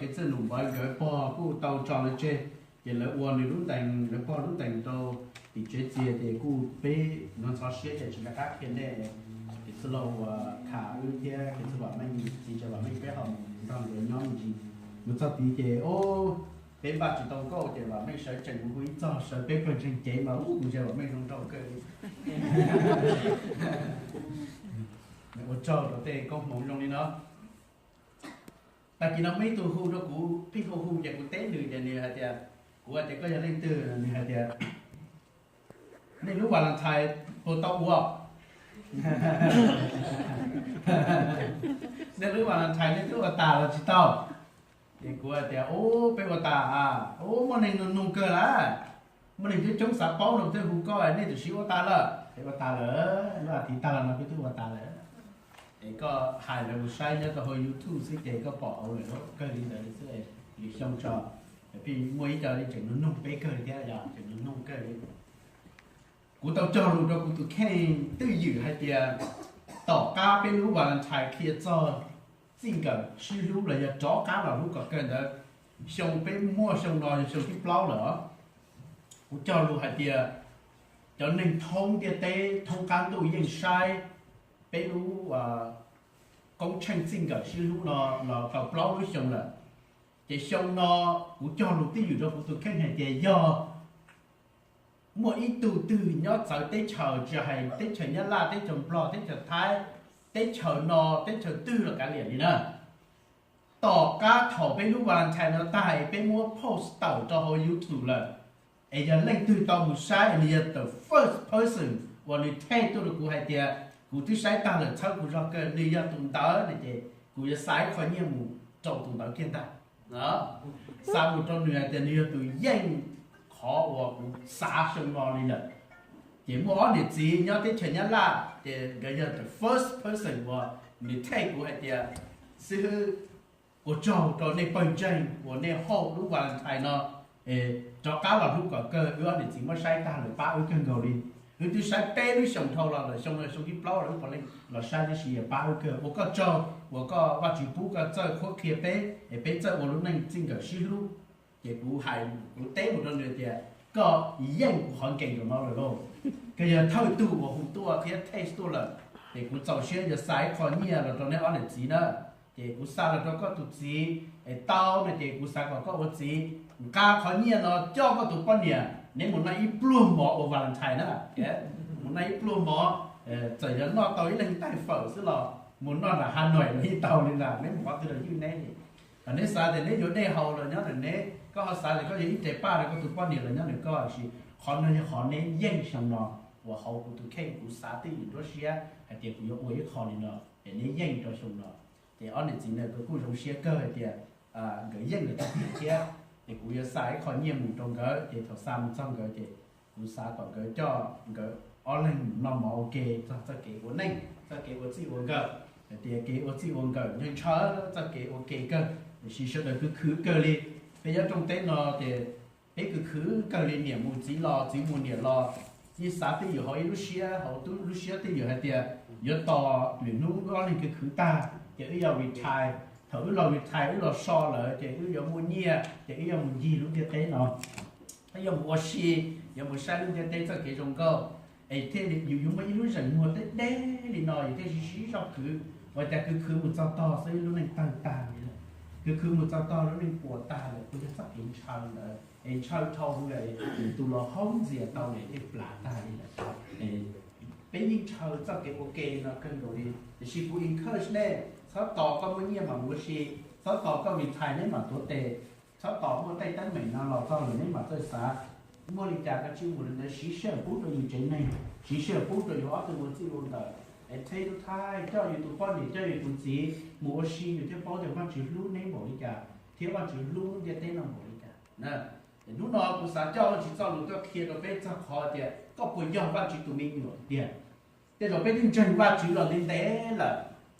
Kev txwj num npawv nkawd pog kuj tau tso lawv tseg, ces lawv ua nws lub ntees, lawv pog lub ntees rau tim tsev txias, ces kuj peb hnov ntxhov siab ces tsis nco qab qhia nej. Kev txwj laug uas tham wb thiab kev txwj vam meej, txiv tsev vam meej peb ho mus nrog nkawd nyob me ntsis. Mus txog tid ces o, peb npaj tsis tau nkauj ces vam meej sawv tsees mus hu ib txog sawv peb pawg ntseeg cev mas ub, kuv ntsia vam meej zoo nraug kawg li. Ua tsaug rau tej koob hmoov zoo li no. Tag kis no muaj ib tug hu rau kuv, pheej hu hu ces kuv teb nws ces nws hais tias, kuv hais tias koj yog leej twg, nws hais tias nej lub Valentine puas tau ua? Nej lub Valentine nej twb ua tas los tsis tau? Ces kuv hais tias ub, peb ua tas, ub, muaj neeg nug nug kawg lawm, muaj neeg coob coob xav paub no thiaj hu koj, nej twb sib ua tas lawm. Peb ua tas lawm, lub as thiv tag los no peb twb ua tas lawm. Es koj hais lawv mus saib nyob rau hauv YouTube xwb ces koj pom hauv lawm, kawg li ntawd xwb. Lwm xyoo tso, pheej muaj ib co li tseem nug nug peb kawg li thiab, yog tseem nug nug kawg li. Kuv tau cog lus rau kuv tus kheej twj ywm hais tias tom qab peb lub Valentine qhia txog txij nkawm sib hlub los yog rov qab los hlub kom kawg ntawd, xyoo peb muaj xyoo no yog xyoo thib plaub lawm os. Kuv cog lus hais tias cov neeg thoob ntiaj teb thoob qab ntuj yeej saib peb lub koob tsheej txij nkawm sib hlub no los tau plaub lub xyoo lawm. Ces xyoo no kuv cog lus twj ywm rau kuv tus kheej hais tias yog muaj ib tug twg nyob txawv teb chaws, tsis hais teb chaws Nyab Laj, teb chaws Nplog, teb chaws Thaib, teb chaws no, teb chaws twg los kav liam li na, tom qab thaum peb lub Valentine no tag es peb muab post tawm rau hauv YouTube lawm, es yog leej twg tau mus saib, nws yog the first person uas nws text tuaj rau kuv hais tias kuv twb saib tag lawm, txhawb kuv zog kawg, nws yog tus ntawd no ces kuv yuav xa ib qho nyiaj mus rau tus ntawd kiag ntag. Xa mus rau nws hais tias nws yog tus yeej qhov uas kuv xav xyoo no li lawm. Ces muaj ob niam txiv nyob teb chaws Nyab Laj, ces nkawd yog the first person uas nws text kuv hais tias, xib hwb, ua tsaug rau nej pawg ntseeg uas nej hauj lub Valentine no rov qab los hlub kom kawg, wb ob niam txiv muab saib tag lawm pab wb kawg nkaus li. Wb twb saib peb lub xyoos dhau los lawm, xyoo no xyoo thib plaub los wb puav leej los saib tib si, pab wb kawg. Ua koj tsaug uas koj, Vajtswv pub koj txawj qhuab qhia peb es peb txawj ua lub neej txij nkawm sib hlub. Ces kuv hais, kuv teb mus rau nws tias koj yeej kuv qhov nkees zaum no lawm lauj. Koj yog thawj tug uas hu tuaj thiab text tuaj lawm, ces kuv txaus siab yuav xa ib qho nyiaj los rau neb ob niam txiv na. Ces kuv xa los rau koj tus txiv es tau no ces kuv xav kom koj ua txiv nqa qhov nyiaj no coj koj tus poj niam, neb mus noj ib pluag mov ua Valentine na. Mus noj ib pluag mov, txawm yog noj tau ib leeg taig fawm xwb los mus noj nram Hà Nội los yeej tau li ntag, neb mus qhov twg los ywj neb li. Neb xav tias neb yuav dej haus los nyob ntawm neb, koj ho xav tias koj yuav ib rev paj rau koj tus poj niam los nyob ntawm koj, tiam sis qhov no yog qhov neb yeej xyoo no uas hauv kuv tus kheej kuv xav twj ywm nruab siab hais tias kuv yuav ua ib qho li no, ces neb yeej rau xyoo no. Ces ob niam txiv ntawd nkawd kuj zoo siab kawg hais tias nkawd yeej lawm tag thiab, ces kuv yuav xa ib qho nyiaj mus rau nkawd. Ces thaum xa mus txog nkawd ces kuv xav kom nkawd coj nkawd ob leeg mus noj mov ua ke txog txoj kev ua neej, txoj kev ua txij ua nkawm, hais tias kev ua txij ua nkawm ntshaw ntshaw, txoj kev ua ke kawg, tiam sis sawv daws khwv khwv kawg li. Peb nyob rooj teb no ces peb khwv khwv kawg li, niam mus txiv los, txiv mus niam los. Yeej xav twj ywm hauv ib lub siab, hauv lub siab twj ywm hais tias yuav tos lwm hnub wb ob leeg khwv khwv tag ces wb yuav retire. Thaum wb los retire, wb los so lawm ces wb yuav muaj nyiaj ces wb yuav mus ncig lub ntiaj teb no, wb yuav mus ua si, yuav mus saib lub ntiaj teb txoj kev zoo nkauj. Es thiaj li yus yuav muaj ib lub zeem muag deb deb li no, yus thiaj sib sib zog khwv. Ua cas khwv khwv mus txog tog xwb lub neej tawg tag li lawm. Khwv khwv mus txog tog lub neej puas tag lawm, puas yog txoj kev ntshaw ntawd es ntshaw dhau lawm, tus los haub ntxias tau lawm, tej plav tag li lawm. Peb yeej ntshaw txoj kev ua ke no kawg nkaus li, tiam sis kuv encourage nej, txhob tos koj muaj nyiaj mam mus ua si, txhob tos koj retire neb mam tuav tes, txhob tos muaj tej teeb meem no los txog lawm neb mam txawj xav. Muaj li cas koj tsij mus li ntawd, siv sij hawm pub rau yus tsev neeg, siv sij hawm pub rau yus ob tug ua txij ua nkawm, es teb tub thaij, coj yus tus poj niam, coj yus tus txiv mus ua si, yus thiaj paub tias Vajtswv hlub neb npaum li cas thiab Vajtswv hlub lub ntiaj teb no npaum li cas. Hnub no kuv xav coj Vajtswv txoj lus tuaj qhia rau peb txog qhov tias koj puas yog Vajtswv tus me nyuam tiag. Tej zaum peb twb ntseeg Vajtswv los ntev ntev lawm,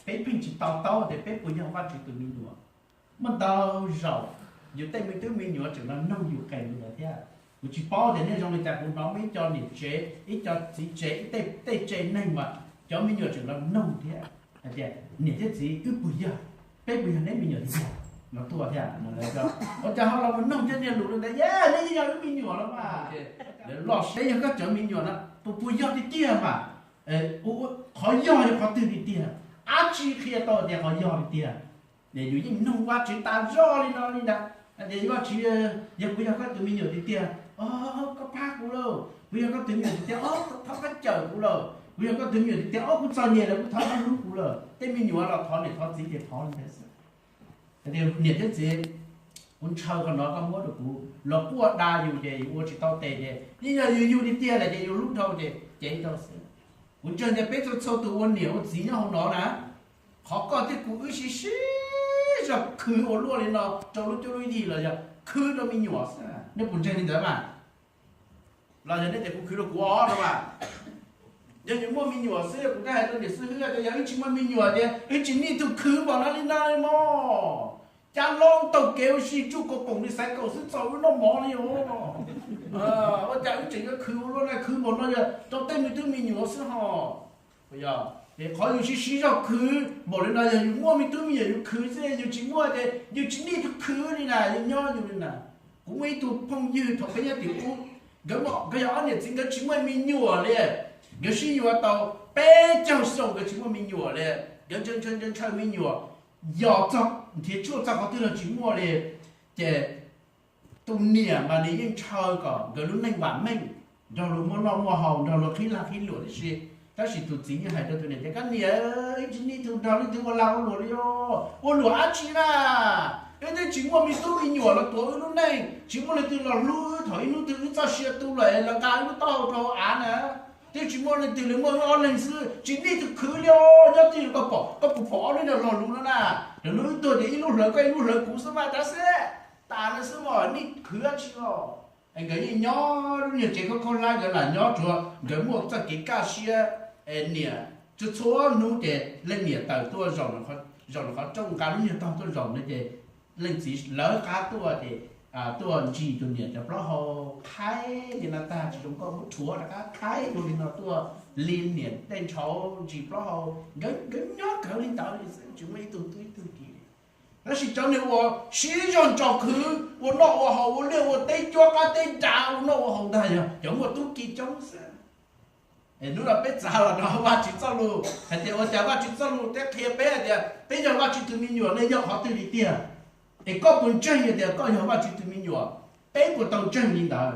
peb pheej tsis to taub tias peb puas yog Vajtswv tus me nyuam. Muaj ntau zaus yus tej me tub me nyuam tseem los noog yus qees li ntawd thiab. Kuv tsis paub tias nej zoo li cas, kuv hnov muaj ib co niam tsev, ib co txiv tsev, ib tej tsev neeg mas cov me nyuam tseem los noog thiab hais tias niam thiab txiv, wb puas yog, peb puas yog neb me nyuam tiag? no tuaj thiab. Ua cas ho los mus noog cov niag lus li ntawd, yog nej yeej yog wb me nyuam los mas. Lawv loj siab, yog koj cov me nyuam no puas, puas yog tiag tiag mas? Qhov yog yog qhov twg tiag tiag? Dab tsi qhia tau tias qhov yog tiag tiag? Yus yeej noog Vajtswv tas zog li no li ntawd tias, Vajtswv, yog kuv yog koj tus me nyuam tiag tiag, koj pab kuv lauj. Kuv yog koj tus me nyuam tiag tiag, thov koj cawm kuv lauj. Kuv yog koj tus me nyuam tiag tiag, kuv txom nyem lawm, kuv thov koj hlub kuv lauj. Tej me nyuam los thov niam thov txiv ces thov li ntawd xwb. Niam thiab txiv, kuv ntshaw qhov no koj muab rau kuv, los quaj da yus ces yus ua tsis tau tes ces yeej yog yus yug tiag tiag lawm ces yus hlub dhau ces cev rau xwb. Kuv ntseeg tias peb txhua txhua tus ua niam ua txiv nyob hauv no na, qhov koj thiab kuv wb siv siv zog khwv ua luaj li no rau lub cuab lub yig los yog khwv rau me nyuam xwb. Nej puas ntseeg li ntawd mas? Los yog nej tias kuv khwv rau kuv os no mas. Yog yus muaj me nyuam xwb, kuv thiaj hais rau niam xib hwb tias yog wb tsis muaj me nyuam ces wb tsis nij tug khwv npaum no li no li mog. Cab loo taug kev ua si tsuj kaus poom li xaiv kaum xwb txaus wb noj mov li os. Ua cas wb tseem yuav khwv ua luaj na, khwv npaum no yog rau tej me tub me nyuam xwb hos. Qhov yus siv siv zog khwv npaum li no yog yus muaj me tub me nyuam yus khwv xwb, yus tsis muaj ces yus tsis nij tug khwv li na, yus nyob yus li na. Kuv muaj ib tug phooj ywg thaum peb nyob tim ub, nkawd yog ob niam txiv nkawd tsis muaj me nyuam li. Nkawd sib yuav tau peb caug xyoo nkawd tsis muaj me nyuam li. Nkawd ntshaw ntshaw ntshaw me nyuam, yog txog nrhiav tshuaj txog qhov twg los tsis muaj li. Ces tus niam mas nws yeej ntshaw kom nkawd lub neej vam meej, nrog luag muaj noj muaj haus, nrog luag qhib lag qhib luam tib si. Tab sis tus txiv yeej hais rau tus niam tias, koj niam, wb tsis nij tug nrog leej twg ua lag ua luam li os. Ua luam dab tsi na? Wb twb tsis muaj me tub me nyuam los tuav wb lub neej, tsis muaj leej twg los hlub wb thaum ib hnub twg wb txoj sia tu lawm los nqa wb lub taub hau rau hauv av na. Twb tsis muaj leej twg li, muaj wb ob leeg xwb, tsis nij tug khwv li os. Nyob twj ywm koj pom, koj puas pom ob lub niag lo lus no na? Lawv hnub wb tuag ces ib lub hlawv koj ib lub hlawv kuv xwb mas, tas xwb, tas no xwb mas nij khwv dab tsi os. Nkawd yeej nyob lub niag tsev khaub khaub hlab, nkawd lam nyob tsuav nkawd muaj txoj kev kaj siab. Niam txhua txhua hnub ces leej niam tawm tuaj zaum nws qhov rooj nqa lub niag tog tuaj zaum no ces leej txiv lawv qab tuaj ces tuaj ntsis tus niam cov plaub hau qhaib li no tag, tsis zoo nkauj muab rhuav rov qab qhaib dua li no tuaj li niam tej ntshaud ntsis plaub hau. Nkawd nyob kawg li ntawd li xwb, tsis muaj ib tug tub ib tug ki li. Tab sis cov niag uas siv zog ntsos khwv ua noj ua haus, ua liaj ua teb, cuab qab teb nrad ua noj ua haus ntag yog cov muaj tub ki coob xwb. Hnub no peb txav los nrog Vajtswv txoj lus hais tias ua cas Vajtswv txoj lus teb qhia peb hais tias peb yog Vajtswv tus me nyuam ne yog qhov twg li tiag? Es koj puas ntseeg tias koj yog Vajtswv tus me nyuam? Peb puas tau ntseeg li ntawd?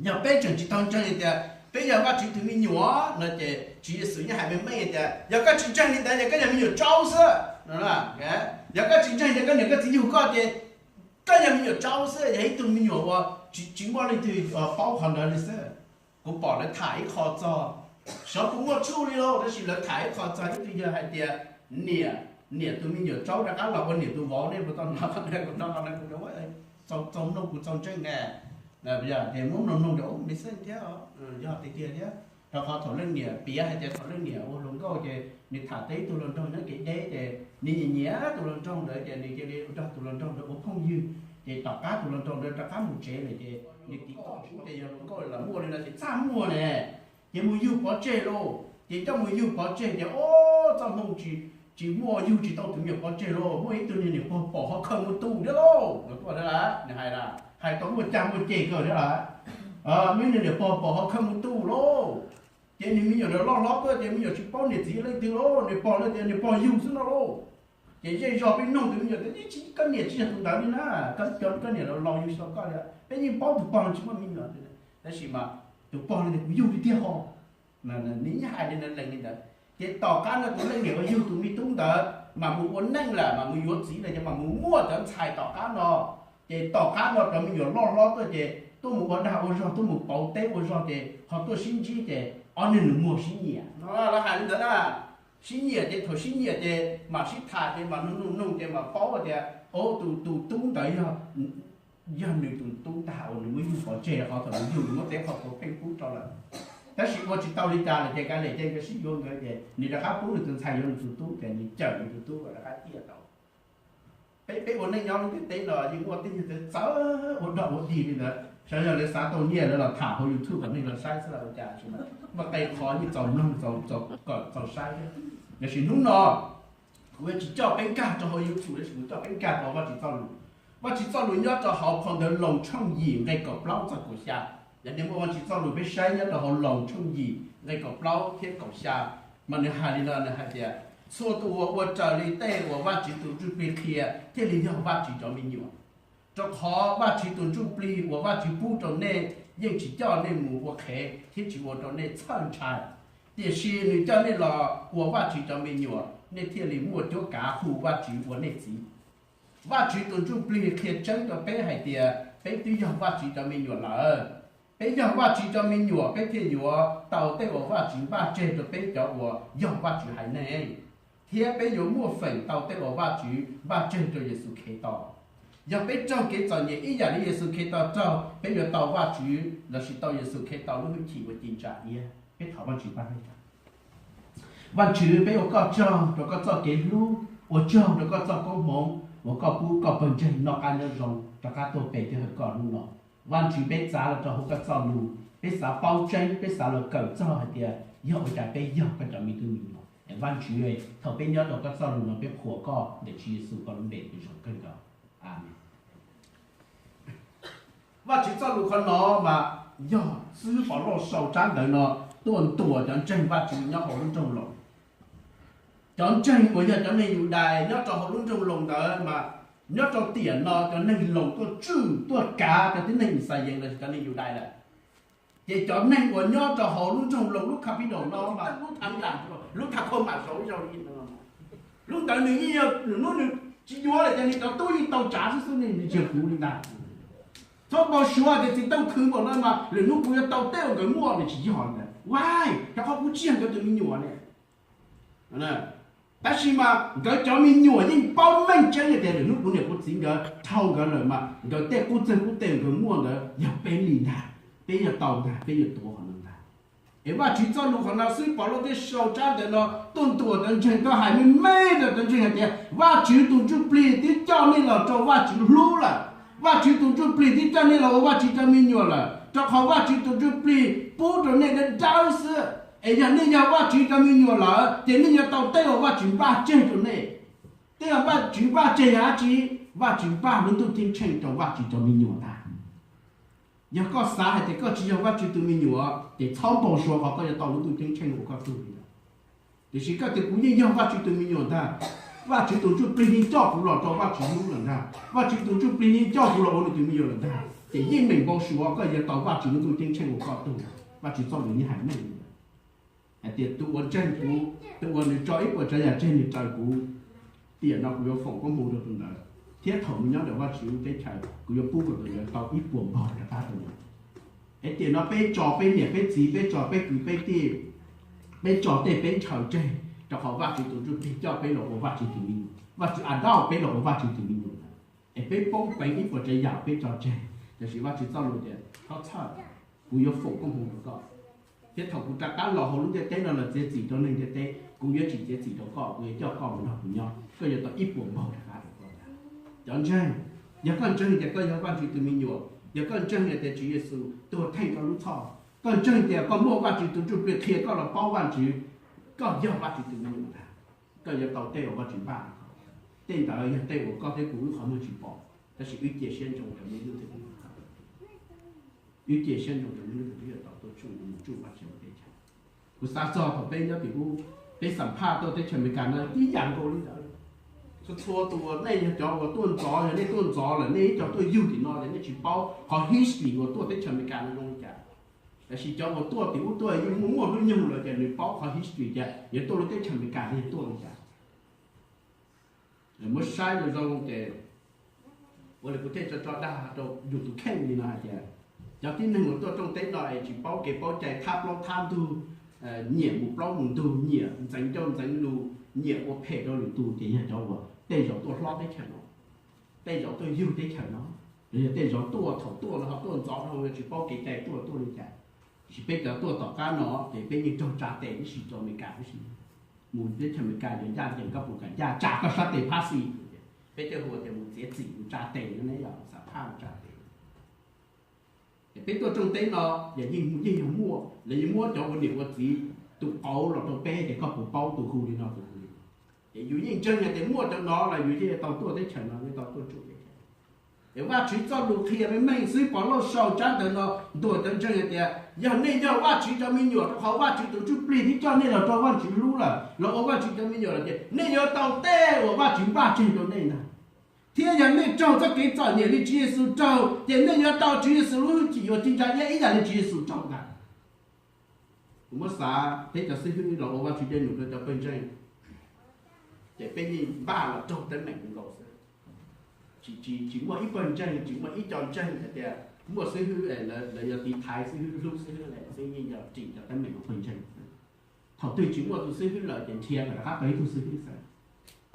Yog peb tseem tsis tau ntseeg tias peb yog Vajtswv tus me nyuam no ces Tswv Yexus yeej hais meej meej tias yog koj tsis ntseeg li ntawd ces koj yog me nyuam tsaub xwb. Yog koj tsis ntseeg tias koj niam koj txiv yug koj ces koj yog me nyuam tsaub xwb, yog ib tug me nyuam uas tsis muaj leej twg paub qhov ntawd li xwb. Kuv pom lawv tham ib qho txog, xyov puas muaj tsuj li lauj, tab sis lawv tham ib qho txog ib tug yawg hais tias niam, niam tus me nyuam tsaub rov qab los ua niam tus vauv, nej puas tau hnov qhov ntawd? Kuv hnov qhov ntawd kuv txaus mloog, kuv txaus ntseeg na. Ces muab mloog mloog ces me xeeb thiab, yog tiag tiag thiab. Rau qhov thaum leej niam piav hais tias thaum leej niam ua hluas nkauj ces nws tham tau ib tug hluas nraug nyob kev deb ces nws nyiam nyiam tus hluas nraug ntawd ces nws cia li nrog tus hluas nraug ntawd ua phooj ywg. Ces tom qab tus hluas nraug ntawd rov qab mus tsev lawm ces nws tiv toj tsub ces yog hluas nkauj los muaj li no ces txaj muag ne, ces mus yug pov tseg lauj. Ces coj mus yug pov tseg ces o, txoj hmoo tsis muaj, yug tsis tau tus me nyuam pov tseg lauj, muaj ib tug niag niam pog pom ho khaws mus tu thiab lauj. Nws tuaj thiab lawm, nws hais, hais tau muaj cag muaj ceg kawg thiab lawm. Muaj ib niag niam pog pom ho khaws mus tu lauj. Ces niag me nyuam ntawd loj hlob tuaj ces me nyuam tsis paub niam txiv leej twg lauj, niam pog leej twg, niam pog yug xwb no lauj. Ces zej zog peb noog tus me nyuam tias, koj niam tsis yog tus ntawd li na, koj cov koj niam laus laus yug tsis tau koj li, peb yeej paub tus pog no tsis muaj me nyuam. Tab sis mas tus pog no tias kuv yug li tiag ho. Nws yeej hais li ntawd lees li ntawd. Ces tom qab no tus leej niam uas yug tus me tub ntawd mas mus ua neej lawm, mas mus yuav txiv lawm, ces mas mus muaj cov ntxhais tom qab no. Ces tom qab no cov me nyuam loj hlob tuaj ces tuaj mus ua dag ua zog, tuaj mus pauv teb ua zog ces ho tuaj sib ntsib ces ob niag nws muag sib nyiam no, lawv hais li ntawd na. Sib nyiam ces thaum sib nyiam ces mam sib tham ces mam noog noog noog ces mam paub tias o, tus tus tub ntawd yog, yog nws tus tub tag uas nws muab yug pov tseg, qhov thaum nws yug nws muab teb qhov puav pheej pub rau lawm. Tab sis ua tsis tau li cas lawm ces kav liam, ces nkawd sib yuav nkawd ces nws rov qab pub nws tus ntxhais yuav nws tus tub ces nws cawm nws tus tub kom rov qab ciaj tau. Peb, peb ua neej nyob lub ntiaj teb no yeej muaj tej nyuag txawv txawv ua dog ua dig li ntawd, xyov yog lawv xav tau nyiaj lawv los tham hauv YouTube kom neeg los saib xwb los ua cas, muaj qee qhov yeej txaus mloog, txaus, txaus kawm txaus saib thiab. Tiam sis hnub no Kuv yuav tsis coj peb nkag rau hauv YouTube, tab sis kuv coj peb nkag rau Vajtswv txoj lus. Vajtswv txoj lus nyob rau hauv phau ntawv Loos tshooj yim nqe kaum plaub txog kaum xya. Yog nej muaj Vajtswv txoj lus peb saib nyob rau hauv Loos tshooj yim nqe kaum plaub thiab kaum xya, mas nws hais li no, nws hais tias, txhua tus uas ua raws li tej uas Vajtswv tus Ntsuj Plig qhia thiaj li yog Vajtswv cov me nyuam. Rau qhov Vajtswv tus Ntsuj Plig uas Vajtswv pub rau nej yeej tsis coj nej mus ua qhev thiab tsis ua rau nej txhawj ntshai, tiam sis nws coj nej los ua Vajtswv cov me nyuam, nej thiaj li muaj cuab kav hu Vajtswv ua nej txiv. Vajtswv tus Ntsuj Plig qhia tseeb rau peb hais tias peb twb yog Vajtswv cov me nyuam lawm. Peb yog Vajtswv cov me nyuam, peb thiaj yuav tau tej uas Vajtswv npaj tseg rau peb cov uas yog Vajtswv haiv neeg, thiab peb yuav muaj feem tau tej uas Vajtswv npaj tseg rau Yexus Khetos. Yog peb raug kev txom nyem ib yam li Yexus Khetos raug, peb yuav tau Vajtswv lossis tau Yexus Khetos lub hwj chim uas ci ntsa iab. Peb thov Vajtswv pab peb. Vajtswv, peb ua koj tsaug rau koj txoj kev hlub, ua tsaug rau koj txoj koob hmoov uas koj pub koj pawg ntseeg noj qab nyob zoo rov qab tuaj pe thiab hawm koj hnub no. Vajtswv, peb txav los rau hauv koj txoj lus, peb xav paub tseeb, peb xav los kawm txog hais tias yog ua cas peb yog koj cov me tub me nyuam. Es Vajtswv, thaum peb nyob rau koj txoj lus no peb qhuas koj ntawm Tswv Yexus koj lub npe uas zoo kawg nkaus. Amees. Vajtswv txoj lus qhov no mas yog xib hwb Pov Lauj sau tsab ntawv no tuaj ntuas cov ntseeg Vajtswv nyob hauv lub nroog Loos. Cov ntseeg uas yog cov neeg Yudais nyob rau hauv lub nroog Loos ntawd mas nyob rau tiam no cov neeg Loos tuaj tswj tuaj kav cov tib neeg Yixalayees los cov neeg Yudais lawm. Ces cov neeg uas nyob rau hauv lub nroog Loos lub capital no mas lub thav nram, lub thav khau mam saud zoo li no. Lub ntawd nws yeej yog nws hnub nws tsis yuav lawm ces nws cov tub yeej tau tsav xwb xwb ne, nws tsis yog kuv li ntag. Txhob npau suav tias txiv tooj khwv npaum no mas lwm hnub kuv yuav tau tej uas nkawd muaj, nws tsis yog ntawd. Ua, rau qhov kuv tsis yog nkawd tus me nyuam ne. Tab sis mas nkawd cov me nyuam yeej paub meej tseeb tias lwm hnub kuv niam kuv txiv nkawd dhau nkawd lawm mas nkawd tej qub txeeg qub teg nkawd muaj ntawd yog peb li ntag, peb yuav tau ntag, peb yuav tuav qhov no ntag. Es Vajtswv txoj lus qhov no xwb Pov Lauj thiaj sau tsab ntawv no tuaj ntuas cov ntseeg, tuaj hais meej meej rau cov ntseeg hais tias Vajtswv tus Ntsuj Plig twb coj nej los rau Vajtswv hlub lawm. Vajtswv tus Ntsuj Plig twb coj nej los ua Vajtswv cov me nyuam lawm, rau qhov Vajtswv tus Ntsuj Plig pub rau nej dawb dawb xwb. Es yog nej yog Vajtswv cov me nyuam lawm ces nej yuav tau tej uas Vajtswv npaj tseg rau nej. Tej uas Vajtswv npaj tseg yog dab tsi? Vajtswv npaj lub ntuj ceeb tsheej rau Vajtswv cov me nyuam ntag. Yog koj xav hais tias koj tsis yog Vajtswv tus me nyuam ces txhob npau suav qhov koj yuav tau lub ntuj ceeb tsheej ua koj tug li ntawd. Tiam sis koj tias kuv yeej yog Vajtswv tus me nyuam ntag, Vajtswv tus Ntsuj Plig yeej coj kuv los rau Vajtswv hlub lawm ntag, Vajtswv tus Ntsuj Plig yeej coj kuv los ua nws tus me nyuam lawm ntag, ces yeej meem npau suav koj yuav tau Vajtswv lub ntuj ceeb tsheej ua koj tug. Vajtswv txoj lus yeej hais meej li ntawd, hais tias tus uas ntseeg kuv, tus uas nws tso ib puas tsav yam tseg nws raws kuv, tiam no kuv yuav foom koob hmoov rau tus ntawd, thiab thaum nws nyob ntawm Vajtswv lub teb chaws kuv yuav pub kom tus ntawd tau ib puas npaug rov qab rau nws. Es tiam no peb tso peb niam peb txiv, peb tso peb kwv peb tij, peb tso tej peb ntshaw tseg, rau qhov Vajtswv tus Ntsuj Plig coj peb los ua Vajtswv tus me nyuam, Vajtswv adopt peb los ua Vajtswv tus me nyuam ntawd. Es peb poob peev ib puas tsav yam peb tso tseg, tiam sis Vajtswv txoj lus tias txhob txhawj, kuv yuav foom koob hmoov rau koj, thiab thaum kuv rov qab los hauv lub ntiaj teb no los txiav txim rau neeg ntiaj teb, kuv yuav tsis txiav txim rau koj, kuv yuav coj koj mus nrog kuv nyob, koj yuav tau ib puas npaug rov qab rau koj. Cov ntseeg, yog koj ntseeg tias koj yog Vajtswv tus me nyuam, yog koj ntseeg tias Tswv Yexus tuag theej koj lub txhoj, koj ntseeg tias koj muaj Vajtswv tus Ntsuj Plig qhia koj los paub Vajtswv, koj yog Vajtswv tus me nyuam ntag, koj yuav tau tej uas Vajtswv npaj. Tej ntawd yog tej uas koj thiab kuv wb qhov muag tsis pom, tab sis wb cia siab ntsoov rau me ntsis, wb cia siab ntsoov rau me ntsis, wb yuav tau tuaj tsuj mus tsuj Vajtswv lub teb chaws. Kuv xav txog thaum peb nyob tim ub, peb xam phaj tuaj teb chaws Amelikas no ib yam nkaus li ntawd. Txhua txhua tus uas nej yog cov uas tuaj ntxov, yog nej tuaj ntxov lawm, nej ib co tuaj yug tim no ces nej tsis paub qhov history uas tuaj teb chaws Amelikas no zoo li cas. Tab sis cov uas tuaj tim ub tuaj yeej muaj muaj hnub nyoog lawm ces nws paub qhov history tias yog tuaj lub teb chaws Amelikas yog tuaj li cas. Muab saib zoo zoo ces ua li kuv thiaj tso tso dag rau yus tus kheej li no hais tias cov tib neeg uas tuaj rooj teb no es tsis paub kev paub cai, thab plaub thab ntug, nyiam mus plaub mus ntug, nyiam ntxeev ncauj ntxeev lus, nyiam ua phem rau lwm tus ces yog cov uas tej zaum tuaj hlob teb chaws no, tej zaum tuaj yug teb chaws no, los yog tej zaum tuaj thaum tuaj no ho tuaj ntxov dhau, tsis paub kev cai tuaj tuaj li cas. Tiam sis peb cov tuaj tom qab no ces peb yeej raug tsa tes tib si rau Amelikas tib si. Mus teb chaws Amelikas yuav ncaj ncees koj puas kam ncaj tsa koj sab tes phab xis. Peb thiaj hu tias mus txiav txim mus tsa tes no ne, yog xam phaj mus tsa tes. Es peb tuaj rooj teb no, yog yeej yeej yog muaj, lawv yeej muab cov ua niam ua txiv tus qauv los rau peb tias koj puas paub tus hu li no tus hu li no. Ces yus yeej ntseeg hais tias muaj cov no los yus thiaj tau tuaj teb chaws no, thiaj tau tuaj tsuj teb chaws. Es Vajtswv txoj lus qhia meej meej xwb, Pov Lauj sau tsab ntawv no ntuas cov ntseeg hais tias yog nej yog Vajtswv cov me nyuam, rau qhov Vajtswv tus Ntsuj Plig twb coj nej los rau Vajtswv hlub lawm, los ua Vajtswv cov me nyuam lawm, ces nej yuav tau tej uas Vajtswv npaj tseg rau nej ntag. Thiab yog nej raug txoj kev txom nyem li Tswv Yexus raug, ces nej yuav tau Tswv Yexus lub hwj chim uas ci ntsa iab ib yam li Tswv Yexus raug ntag. Kuv muab xav peb cov xib hwb los ua Vajtswv dej num rau cov pawg ntseeg, ces peb yeej npaj los raug teeb meem nkaus xwb. Tsis, tsis muaj ib pawg ntseeg, tsis muaj ib co ntseeg hais tias muaj xib hwb lawv yuav tiv thaiv xib hwb, hlub xib hwb lawm xwb, yeej yog ris cov teeb meem rau pawg ntseeg. Thaum twg tsis muaj tus xib hwb lawm ces nrhiav kom rov qab tau ib tug xib hwb xwb.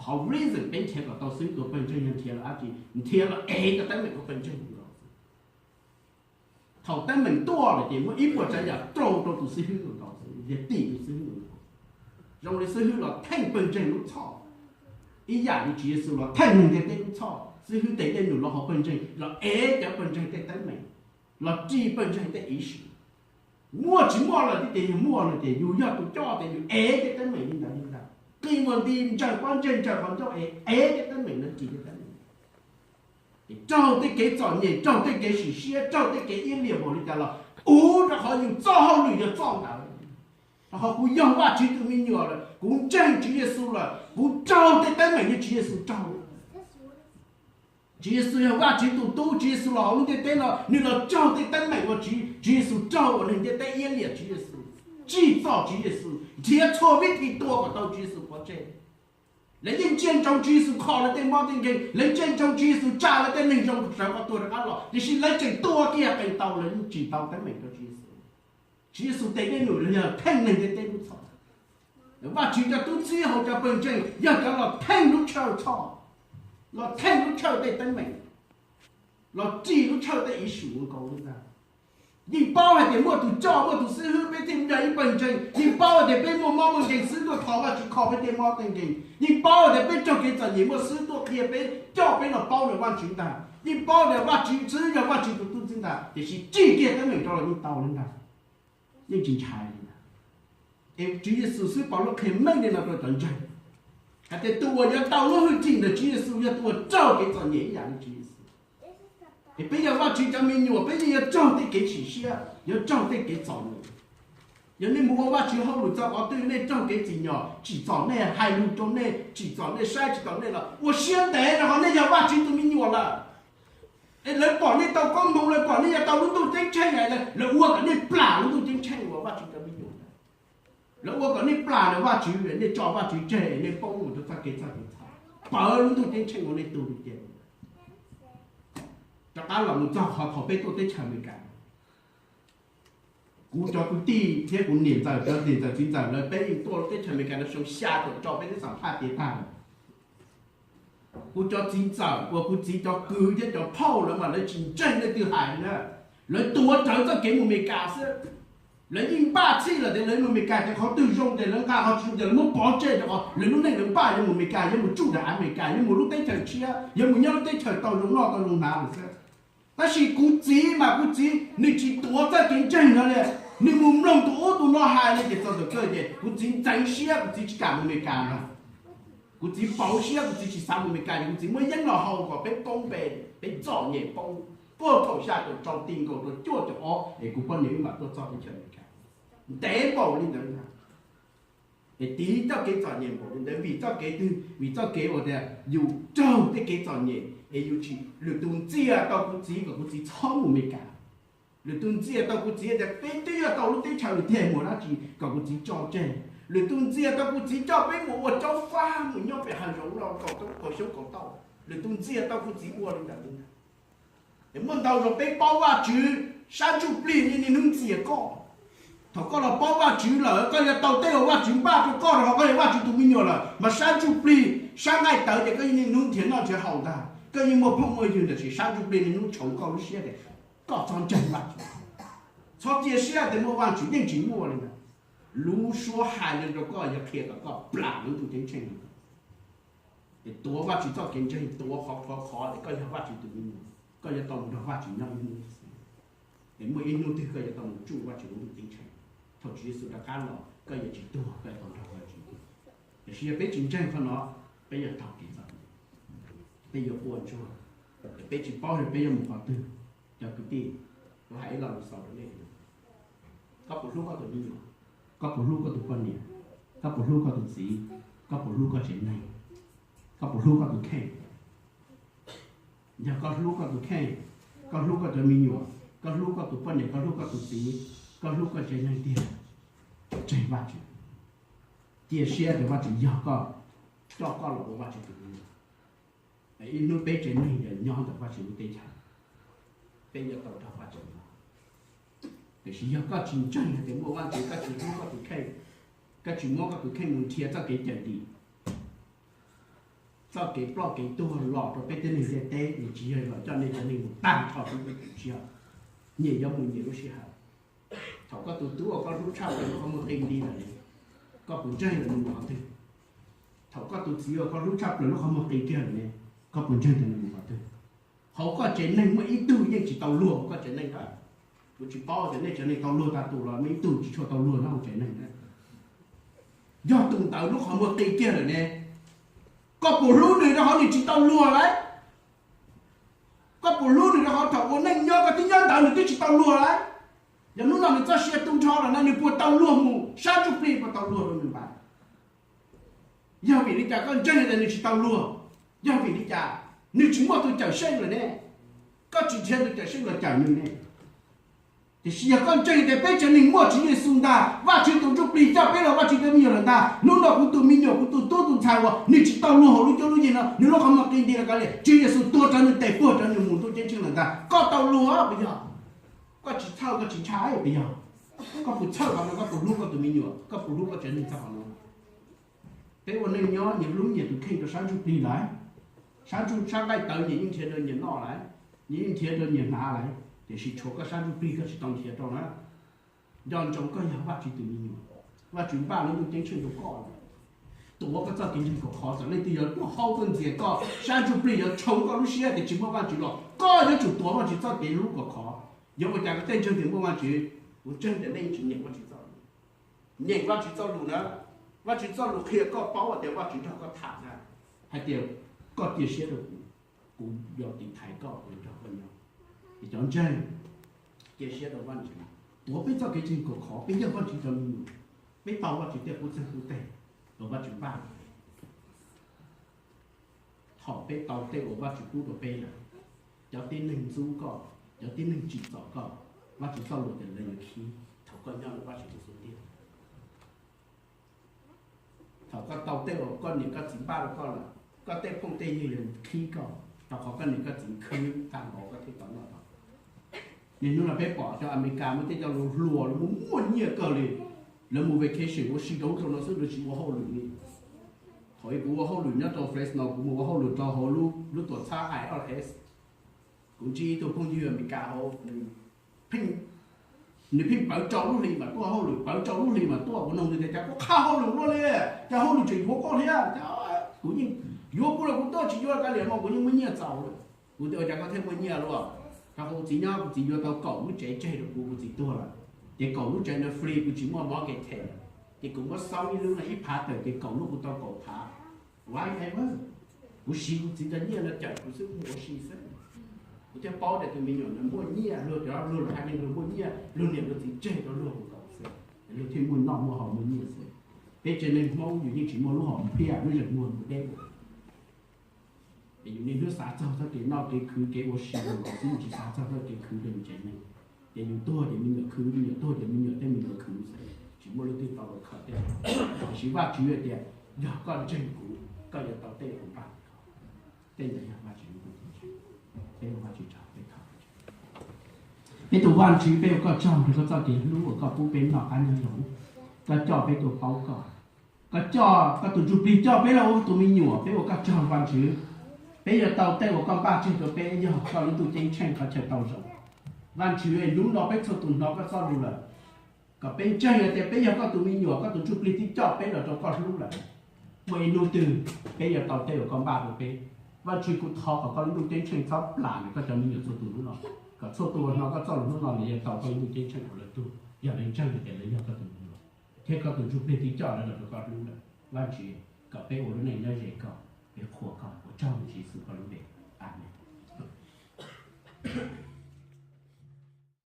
Qhov reason peb nrhiav kom tau xib hwb ua pawg ntseeg yog nrhiav los dab tsi? Nrhiav los ev cov teeb meem rau pawg ntseeg nkaus xwb. Thaum teeb meem tuaj lawm ces muaj ib puas tsav yam raug rau tus xib hwb nkaus xwb, yog tim tus xib hwb nkaus. Zoo li xib hwb los theej pawg ntseeg lub txhoj, ib yam li Tswv Yexus los theej neeg ntiaj teb lub txhoj. Xib hwb tes dej num los hauv pawg ntseeg los ev cov pawg ntseeg tej teeb meem, los ris pawg ntseeg tej issue. Muaj tsis muaj los tib ces yog muaj no ces yus yog tus coj ces yus ev tej teeb meem li ntawd li ntawd, qi muag nti ntsaws pob ntseg ntsaws qhov ncauj es ev tej teeb meem no ris tej teeb meem. Es raug tej kev txom nyem, raug tej kev sim siab, raug tej kev iab liam npaum li cas los ua rau qhov yus txoj hauj lwm yog txoj ntawd. Rau qhov kuv yog Vajtswv tus me nyuam lawm, kuv ntseeg Tswv Yexus lawm, kuv raug tej teeb meem li Tswv Yexus raug. Tswv Yexus yog Vajtswv tus tub, Tswv Yexus los hauv lub ntiaj teb no, nws los raug tej teeb meem uas Tswv Yexus raug uas neeg ntiaj teb iab liam Tswv Yexus, tsim txom Tswv Yexus, nrhiav txhua vib thi tua kom tau Tswv Yexus pov tseg. Lawv yeej ntsia ntsoov Tswv Yexus kho lawv tej mob tej nkeeg, lawv ntsia ntsoov Tswv Yexus tsa lawv tej neeg zoo sawv qhov tuag rov qab los, tiam sis lawv tseem tua kiag qee tau, lawv yeej tsim tau teeb meem rau Tswv Yexus. Tswv Yexus tes dej num los yog theej neeg ntiaj teb lub txhoj. Vajtswv cov tub txib hauv cov pawg ntseeg yog cov los theej lub church txhoj, los theej lub church tej teeb meem, los ris lub church tej issue nkaus li ntag. Yeej paub hais tias muaj tus coj, muaj tus xib hwb peb thiaj yog ib pawg ntseeg. Yeej paub hais tias peb muaj mob muaj nkeeg xib hwb tuaj thov Vajtswv kho peb tej mob tej nkeeg. Yeej paub hais tias peb raug kev txom nyem muaj xib hwb tuaj qhia peb, coj peb los paub ntawm Vajtswv ntag. Yeej paub tias Vajtswv xwb yog Vajtswv tus tub txib ntag, tiam sis ris kiag teeb meem rau los yeej tau li ntag. Yeej tsis ntshai li ntag. Es Tswv Yexus xwb pom lub qhia meej li no rau cov ntseeg hais tias tus uas yuav tau lub hwj chim ntawm Tswv Yexus yog tus uas raug kev txom nyem ib yam li Tswv Yexus. Es peb yog Vajtswv cov me nyuam, peb yeej yuav raug tej kev sim siab, yuav raug tej kev txom nyem. Yog nej mus ua Vajtswv hauj lwm txog qhov twg nej raug kev tsim nyog, tsim txom nej, hais lus rau nej, tsim txom nej, saib tsis taus nej los ua siab ntev, rau qhov nej yog Vajtswv tus me nyuam lawm. Es lawv pom nej tau koob hmoov, lawv pom nej yuav tau lub ntuj ceeb tsheej, lawv ua kom nej plam lub ntuj ceeb tsheej uas Vajtswv cov me nyuam. Lawv ua kom nej plam lawm Vajtswv, nej tso Vajtswv tseg, nej poob mus rau txoj kev txhawj kev txhawj, pawv lub ntuj ceeb tsheej uas nej tu li ces. Rov qab los mus txog qhov thaum peb tuaj teb chaws Amelikas, kuv cov kwv tij thiab kuv niam ntxawm, cov niam ntxawm txiv ntxawm lawv, peb yeej tuaj teb chaws Amelikas no xyoo xya caum rau, peb twb xam phaj tiav tag lawm. Kuv cov txiv ntxawm uas kuv txiv cov kwv thiab cov phauj lawv mas lawv tsis ntseeg leej twg hais li na. Lawv tuav rawv txoj kev mus Amelikas xwb. Lawv yeej npaj txhij lawm tias lawv mus Amelikas ces qhov twg zoo ces lawv nqa, qhov tsis zoo ces lawv muab pov tseg, rau qhov lawv lub neej lawv npaj yuav mus Amelikas, yuav mus tsuj daim av Amelikas, yuav mus lub teb chaws tshiab, yuav mus nyob lub teb chaws tau zoo noj tau zoo hnav lawm xwb. Tab sis kuv txiv mas kuv txiv nws tsis tuav txoj kev ntseeg no li. Nws mus mloog tus ub tus no hais li ces txog thaum kawg ces kuv txiv ntxeev siab, kuv txiv tsis kam mus Amelikas no. Kuv txiv pauv siab, kuv txiv tsis xav mus Amelikas ces kuv txiv muab yeeb los hau kom peb poob npe, peb txom nyem poob puag thaum xya caum rau ti nkaus rau cuaj caum ob es kuv poj niam wb mam tuaj txog teb chaws Amelikas. Ntev npaum li ntawd ntag. Es tiv txoj kev txom nyem npaum li ntawd vim txoj kev twg? Vim txoj kev uas tias yus raug tej kev txom nyem es yus tsis, lwm tus ntxias tau kuv txiv kom kuv txiv txhob mus Amelikas. Lwm tus ntxias tau kuv txiv tias peb twb yuav tau lub teb chaws tiag, mus dab tsi kom kuv txiv tso tseg. Lwm tus ntxias tau kuv txiv coj peb mus ua caub fab mus nyob pem hav zoov los kaum xyoob kaum tauj. Lwm tus ntxias tau kuv txiv ua li ntawd li ntawd. Es muaj ntau zaus peb paub Vajtswv, sab ntsuj plig niaj hnub ntxias koj. Thaum koj los paub Vajtswv lawm koj yuav tau tej uas Vajtswv npaj rau koj, rau qhov koj yog Vajtswv tus me nyuam lawm, mas sab ntsuj plig sab nqaij tawv ces koj yeej niaj hnub nrhiav noj nrhiav haus ntag, koj yeej muaj phooj muaj ywg ntag, tiam sis sab ntsuj plig niaj hnub tshoov koj lub siab tias koj txhob ntseeg Vajtswv, txhob cia siab tias muaj Vajtswv, yeej tsis muaj li ntawd. Lub suab hais li rau koj yog qhia kom koj plam lub ntuj ceeb tsheej. Es tuav Vajtswv txoj kev ntseeg, tuav qhov khov kho tias koj yog Vajtswv tus me nyuam, koj yuav tau mus nrog Vajtswv nyob ib hnub xwb. Es muaj ib hnub twg koj yuav tau mus tsuj Vajtswv lub ntuj ceeb tsheej. Thaum Tswv Yexus rov qab los koj yuav tsis tuag, koj yuav tau nrog Vajtswv. Tiam sis yog peb tsis ntseeg qhov no, peb yuav taug kev txom nyem, peb yuav quaj ntsuag, peb tsis paub tias peb yuav mus qhov twg. Cov kwv tij, kuv hais ib lo lus xaus rau nej: Koj puas hlub koj tus me nyuam? Koj puas hlub koj tus poj niam? Koj puas hlub koj tus txiv? Koj puas hlub koj tsev neeg? Koj puas hlub koj tus kheej? Yog koj hlub koj tus kheej, koj hlub koj cov me nyuam, koj hlub koj tus poj niam, koj hlub koj tus txiv, koj hlub koj tsev neeg tiag, tseg Vajtswv, cia siab tias Vajtswv yog koj, coj koj los ua Vajtswv tus me nyuam. Ib hnub peb tsev neeg yuav nyob ntawm Vajtswv lub teb chaws, peb yuav tau nrog Vajtswv nyob. Tiam sis yog koj tsis ntseeg hais tias muaj Vajtswv, koj tsis hlub koj tus kheej, koj tsis muab koj tus kheej mus nrhiav txoj kev cawm dim, txoj kev ploj kev tuag los rau peb tib neeg ntiaj teb, nws tsis yog los coj nej cov neeg mus tag nrho xwb, tsis yog, nyias yuav mus nyias lub sij hawm. Thaum koj tus tub uas koj hlub tshaj plaws lub qhov muag qi nti lawm ne, koj puas ntseeg tias nws mus qhov twg? Thaum koj tus txiv uas koj hlub tshaj plaws lub qhov muag qi kiag lawm ne, koj puas ntseeg tias nws mus qhov twg? Hauv koj tsev neeg muaj ib tug yeej tsis tau luag hauv koj tsev neeg na. Kuv tsis paub tias nej tsev neeg tau luag tag tus los muaj ib tug tsis tshua tau luag nyob hauv tsev neeg na. Yog tus ntawd lub qhov muag qi kiag lawm ne, koj puas hlub nws rau qhov nws tsis tau luag lawm? Koj puas hlub nws rau qhov thaum ua neej nyob koj twb nyob ntawd nws twb tsis tau luag lawm? Yog hnub no nws txoj sia tu nrho lawm no nws puas tau luag mus sab ntsuj plig, puas tau luag rau nws npam? Yog vim li cas koj ntseeg tias nws tsis tau luag? Yog vim li cas nws tsis muaj tus cawm seej lawm ne? Koj tsis nrhiav tus cawm seej los cawm nws ne? Tiam sis yog koj ntseeg tias peb tsev neeg muaj Tswv Yexus ntag, Vajtswv tus Ntsuj Plig coj peb los Vajtswv tus me nyuam lawm ntag, hnub no kuv tus me nyuam kuv tus tub tus ntxhais uas nws tsis tau luag hauv lub cuab lub yig no nws lub qhov muag qi nti los kav liam, Tswv Yexus tuag rawv nws tes puag rawv nws mus ntuj ceeb tsheej lawm ntag, koj tau luag puas yog? Koj tsis txhawj koj tsis ntshai puas yog? Koj puas txhawj qhov no? Koj puas hlub koj tus me nyuam? Koj puas hlub koj tsev neeg txog qhov no? Peb ua neej nyob nyias hlub nyias tus kheej rau sab ntsuj plig lawm, sab ntsuj sab nqaij tawv nyias yeej nrhiav rau nyias noj lawm, nyias yeej nrhiav rau nyias hnav lawm, tiam sis tshuav koj sab ntsuj plig koj tsis tau nrhiav rau na. Nco ntsoov koj yog Vajtswv tus me nyuam, Vajtswv npaj lub ntuj ceeb tsheej rau koj lawm. Tuav koj txoj kev ntseeg kom khov, txawm leej twg yuav tuaj haub tuaj ntxias koj, sab ntsuj plig yuav tshoov koj lub siab tias tsis muaj Vajtswv los koj yuav tsum tuav Vajtswv txoj kev hlub kom khov. Yog ua cas koj thiaj ntseeg tias muaj Vajtswv? Kuv ntseeg tias nej tsis nyeem Vajtswv txoj lus. Nyeem Vajtswv txoj lus na, Vajtswv txoj lus qhia koj paub tias Vajtswv nrog koj tham na, hais tias koj cia siab rau kuv, kuv yuav tiv thaiv koj, kuv nrog koj nyob. Es cov ntseeg, cia siab rau Vajtswv. Tuav peb txoj kev ntseeg kom khov, peb yog Vajtswv cov me nyuam, peb tau Vajtswv tej qub txeeg qub teg uas Vajtswv npaj. Thaum peb tau tej uas Vajtswv pub rau peb lawm, cov tib neeg ntxub koj, cov tib neeg tsim txom koj, Vajtswv txoj lus tias lawv yuav khib thaum koj nyob rau Vajtswv tus xub ntiag. Thaum koj tau tej uas koj niam koj txiv npaj rau koj lawm, koj tej phooj tej ywg yuav khib koj, rau qhov koj niam koj txiv khwv tag npaum koj thiaj tau noj tau. Niaj hnub no peb pom cov Amelikas muaj tej cov lus hluas lawv mus muaj nyiaj kawg li, lawv mus vacation ua si rau ub rau no xwb lawv tsis ua hauj lwm li. Thaum ub kuv ua hauj lwm nyob rau Fresno, kuv mus ua hauj lwm rau hauv lub tuam txhab I R S. Kuv ntsib ib tug phooj ywg Amelikas hauv, nws pheej pawv rau lub hlis mas tuaj hauj lwm, pawv rau lub hlis mas tuaj. Kuv nug nws tias cas koj qha hauj lwm luaj li, cas hauj lwm tseem yuav koj thiab? Kuv yeej yuav kuv los kuv tuaj tsis yuav kav liam mas kuv yeej muaj nyiaj txaus lawm. Kuv tias ua cas koj thiaj muaj nyiaj luaj? Rau qhov kuv txiv nyob kuv txiv yuav tau kaum lub tsev tseg rau kuv, kuv txiv tuag lawm, ces kaum lub tsev ntawd free, kuv tsis muaj mortgage them, ces kuv muab xaub ib lub no ib phav tawm ces kaum lub kuv tau kaum phav. Whatever, kuv siv kuv txiv cov nyiaj no cawm kuv xwb, kuv mus ua si xwb. Kuv thiaj paub tias tus me nyuam ntawd muaj nyiaj, luag cov luag los hais tias luag muaj nyiaj, luag niam luag txiv tseg rau luag mus kaum xwb, luag thiaj muaj noj muaj haus muaj nyiaj xwb. Peb tsev neeg Hmoob yus yeej tsis muaj lub hom phiaj, lub zeem muag mus deb. Es yus niaj hnub xav txog txoj kev noj kev khwv kev ua si rau nkaus xwb, yus tsis xav txog txoj kev khwv rau yus tsev neeg. Ces yus tuag ces me nyuam khwv, me nyuam tuag ces me nyuam tej me nyuam khwv xwb, tsis muaj leej twg tau los kho tej. Tiam sis Vajtswv hais tias yog koj ntseeg kuv, koj yuav tau tej uas npaj. Tej ntawd yog Vajtswv lub, peb ua Vajtswv tsaug, peb thov. Peb tus Vajtswv, peb ua koj tsaug rau koj txoj kev hlub uas koj pub peb noj qab nyob zoo, koj coj peb tuaj paub koj, koj coj koj tus Ntsuj Plig coj peb los ua koj tus me nyuam, peb ua koj tsaug Vajtswv. Peb yuav tau tej uas koj npaj tseg rau peb, yog koj lub ntuj ceeb tsheej qhov chaw tau zoo. Vajtswv, hnub no peb txhua tus hnov koj txoj lus lawm, kom peb ntseeg hais tias peb yog koj tus me nyuam, koj tus Ntsuj Plig twb coj peb los rau koj hlub lawm. Muaj ib hnub twg peb yuav tau tej uas koj npaj rau peb. Vajtswv, kuv thov kom koj lub ntuj ceeb tsheej txhob plam ntawm koj cov me nyuam txhua tus hnub no, kom txhua tus uas hnov koj txoj lus hnub no lawv yuav tau koj lub ntuj ceeb tsheej uas lawv tug, yog lawv ntseeg hais tias lawv yog koj tus me nyuam, thiab koj tus Ntsuj Plig twb coj lawv los rau koj hlub lawm. Vajtswv, kom peb ua lub neej nyob ze koj, peb qhuas koj, ua tsaug Yexus koj lub npe, amees.